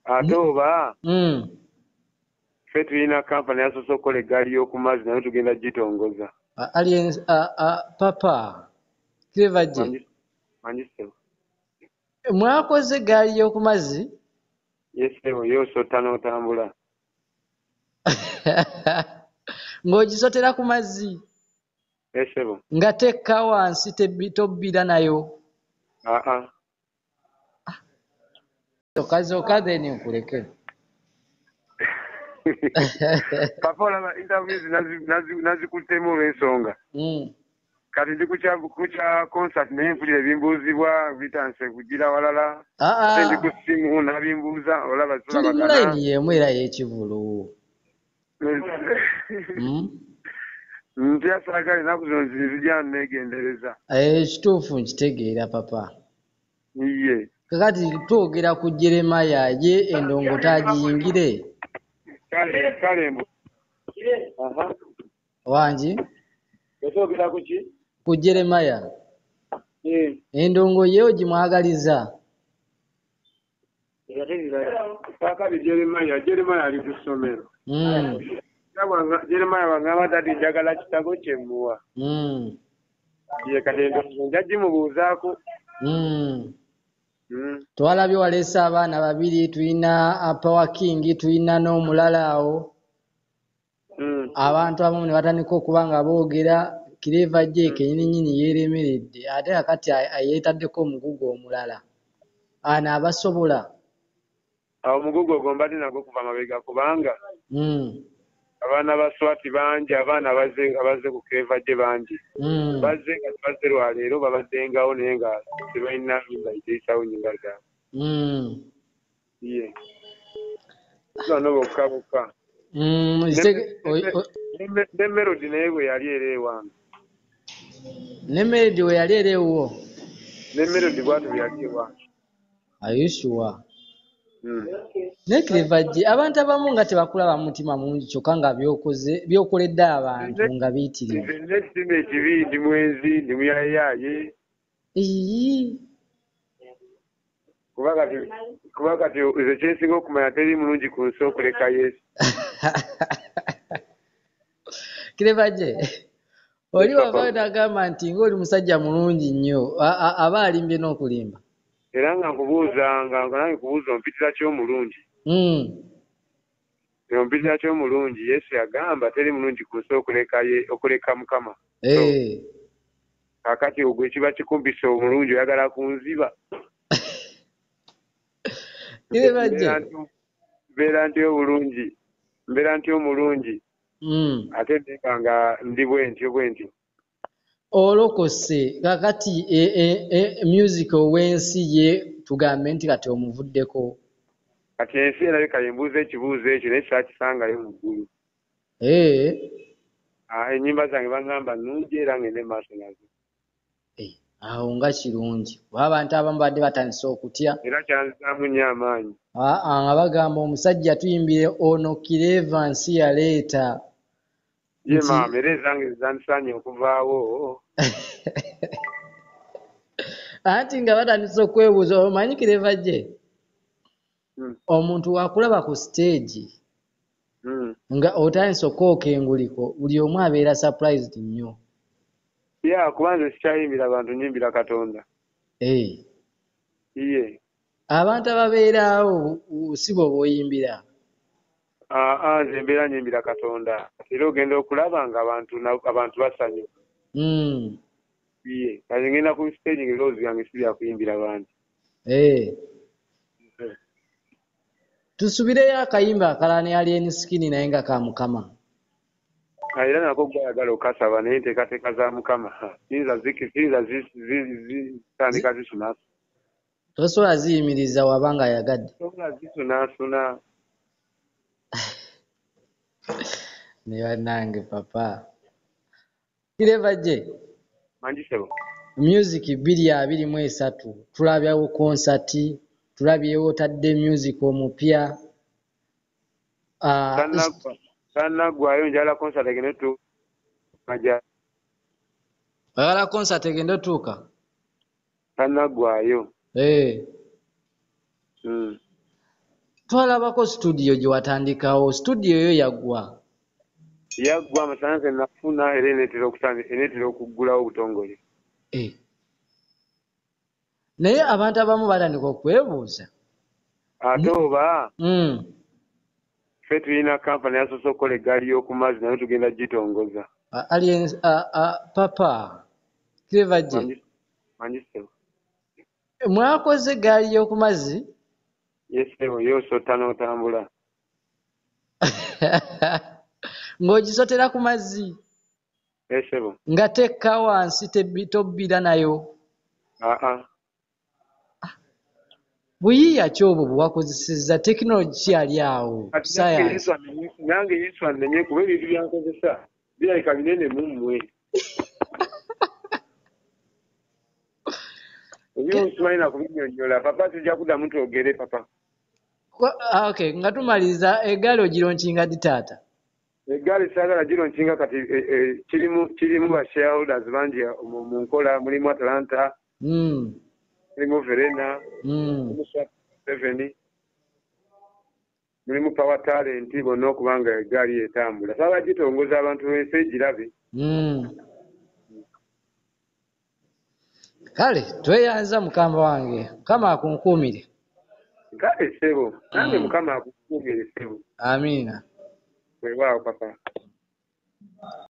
Ate oba ffe tulina kampani yasoose okukola eggaali y'oku mazzi, naye tugenda gitongoza. Alien, papa Clever J. Mangi ssebo. Mwakoze eggaali y'oku mazzi? Ye ssebo, ye osotta n'otambula. Ng'ogisotera ku mazzi? Ye ssebo. Nga tekka wansi, tobbira nayo? Aa. Zokka zokka, then nkuleke. Papa, olaba interviews nazikuttemu olw'ensonga. Kati ndi ku kya concert, naye mpulira ebimbuuzibwa bitandise kugira walala. Ate ndi ku ssimu n'abimbuuza, olaba. Tuli mu layini y'emu era y'ekivulu. Ntya, saagala ennaku zino nzija neegendereza. Ekituufu nkitegeera, papa. Ye. Kakati twogera ku Jeremiah, ye endongo tagiyingire? Kale kale mbu. Aha. Wangi? Twogera ku ki? Ku Jeremiah. Endongo ye ogimwagaliza? Kaakabi Jeremiah ali ku ssomero. Jeremiah bw'angamba, "Daddy, njagala kitabo," kye mmuwa. Ye kati endongo nja gimubuuzaako. Twalabye waleese abaana babiri, tulina Power King, tulina n'omulala awo. Abantu abamu ne batandika okuba nga boogera Clever J kennyini nnyini yeeremeredde, ate kakati yeetaddeko omugugu omulala. Ano abasobola? Awo omugugu ogwo mbadde nagwo kuva mabega, kubanga abaana ba Swati bangi, abaana abazze ku Clever J bangi. Bazze nga tebazze lwaleero, babaddengawo naye nga tebalina nyumba eteyisawo nnyumba zaabwe. Ye bano bokka bokka. Ne Melody naye bwe yali era ewange. Ne Melody we yali era ewuwo? Ne Melody bw'atyo bwe yali ewange. Are you sure? Naye Clever J, abantu abamu nga tebakulaba mutima mungi, kyokka nga by'okoze, by'okoledde abantu nga biyitirivu. Nze nina ekitima ekibi, ndi mwenzi, ndi muyaaye. Iyii. Kuba kati nze kyensinga okumanya, teri mulungi ku nsi okuleka Yesu. Clever J, oli wavaayo n'agamba nti ng'oli musajja mulungi nnyo, aba alimbye n'okulimba. Era nga nkubuuza, nga nange nkubuuza, ompitira ki omulungi? Ompitira ki omulungi? Yesu yagamba teri mulungi ku nsi okuleka Mukama. Kaakati ogwo ekiba kikumpisa omulungi, oyagala kunziba. Clever J. Mbeera ntya obulungi? Mbeera ntya omulungi? Ate nemba nga ndi bwentyo bwentyo. Olokose kakati, music ow'ensi ye tugambe nti kati omuvuddeko? Kati ensi erabika yembuuza ekibuuzo ekyo, naye saakisangayo mu ggulu. Ah, ennyimba zange baŋŋamba nnungi era ngende maaso nazo. Awo nga kirungi, kuba abantu abamu badde batandise okutya. Era kyanzizaamu nnyo amaanyi. Aa, nga bagamba omusajja tuyimbire ono Clever nsi yaleeta. Ye maama, era ezange zandisanye okuvaawo. Anti nga batandise okwebuuza, omanyi Clever J, omuntu wakulaba ku stage nga otandise okwoka enguliko, buli omu abeera surprised nnyo. Ya, kuba nze sikyayimbira bantu, nyimbira Katonda. Iye. Abantu ababeeraawo si bo b'oyimbira? Aa, nze mbeera nyimbira Katonda, era ogenda okulaba nga abantu basanyuka. Iye, kati ngenda ku stage nga ebirowoozo byange si byakuyimbira bantu. Tusubireyo akayimba akalala ne Alien Skin, naye nga ka Mukama. Era nako gwayagala okasaba, naye enteekateeka za Mukama siyinza zitandika zisunaasuna. Tosobola ziyimiriza waba nga ayagadde. Sobola zisunaasuna. Ne bannange, papa Clever J. Mangi ssebo. Music 2023, tulabyewo concert, tulabyewo otadde music omupya. Tannaggwayo, njagala concert egende tuuka. Oyagala concert egende otuuka? Tannaggwayo. Twalabako studio gye watandikawo, studio yo yaggwa? Yaggwa, amasannyalaze nafuna, era eneetera okuggulawo obutongole. Naye abantu abamu batandika okwebuuza. Ate oba ffe tulina kampani yasoose okukola eggaali y'oku mazzi, naye tugenda gitongoza. Alien papa Clever J. Mangi ssebo. Mwakoze eggaali y'oku mazzi? Yes ssebo, y'osotta n'otambula. Ng'ogisotera ku mazzi? Yes ssebo. Nga tekka wansi, tobbira nayo? Aa. Buyiiya ki obwo bwe wakozesezza? Tekinologi ki ali awo? Science. Nange Yesu annenye kuba ebintu byankozesa birabika binene mu mmwe. Ebimu simanyi na kubinnyonnyola. Papa, tujja kuddamu twogere, papa. Okay, nga tumaliriza, eggaali ogironkinga ddi taata? Eggaali saagala gironkinga kati, kirimu ba shareholders bangi mu nkola, mulimu Atalanta, mulimu Verena, mulimu Seven, mulimu Power Talent, bonna okuba nga eggaali etambula. Saagala gitongoza abantu ensi egirabe. Kale tweyanza mukama wange, Mukama akunkuumire. Kale ssebo, nange Mukama akukuumire ssebo. Amiina. Weewaawo papa.